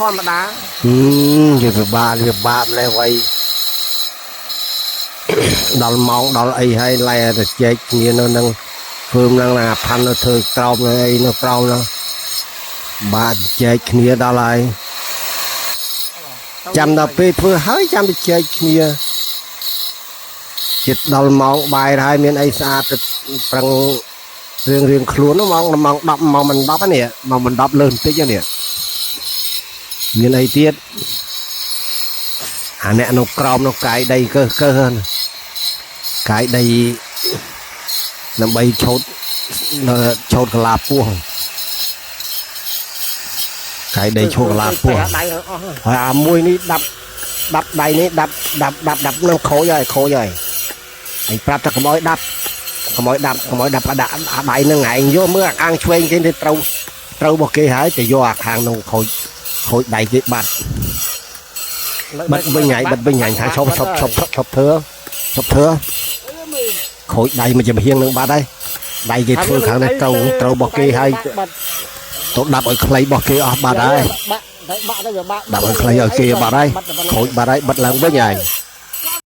ធម្មតា ហឹមវាពិបាកវាបាកម្លេះវៃដល់ម៉ោងដល់អីហើយឡែទៅជែកគ្នានៅនឹងធ្វើនឹងណាផាន់នៅធ្វើក្រោមនៅអីនៅក្រោមនោះបាក់ជែកគ្នាដល់ហើយចាំដល់ពេលធ្វើហើយចាំទៅជែកគ្នាចិត្តដល់ម៉ោងបាយហើយមានអីស្អាតទៅប្រឹងរឿងរឿងខ្លួននោះម៉ោងម៉ោង10ម៉ោងមិន10នេះម៉ោងមិន10លើសបន្តិចនេះមានអីទៀតអាអ្នកនៅក្រោមនៅកាយដីកើសកើសហ្នឹងកាយដីដើម្បីឆោតនៅឆោតកលាពោះកាយដីឆោតកលាពោះ ដៃអស់ ហើយអាមួយនេះដាប់ដាប់ដៃនេះដាប់ដាប់ដាប់ដាប់នឹងខូចហើយខូចហើយហើយប្រាប់ថាកុំឲ្យដាប់កុំឲ្យដាប់កុំឲ្យដាប់អាដាក់អាដៃនឹងឯងយកមើលអាខាងឆ្វេងគេទៅត្រូវត្រូវរបស់គេហើយទៅយកអាខាងនោះខូចខូចដៃគេបាត់បិទវិញហើយបិទវិញហើយថាឈប់ឈប់ឈប់ឈប់ឈប់ធ្វើឈប់ធ្វើខូចដៃមួយចំហៀងនឹងបាត់ហើយដៃគេធ្វើខាងនេះត្រូវត្រូវរបស់គេហើយទៅដាប់ឲ្យខ្លីរបស់គេអស់បាត់ហើយ បាក់តែបាក់ទៅវាបាក់ ដាក់ឲ្យខ្លីឲ្យគេបាត់ហើយខូចបាត់ហើយបិទឡើងវិញហើយ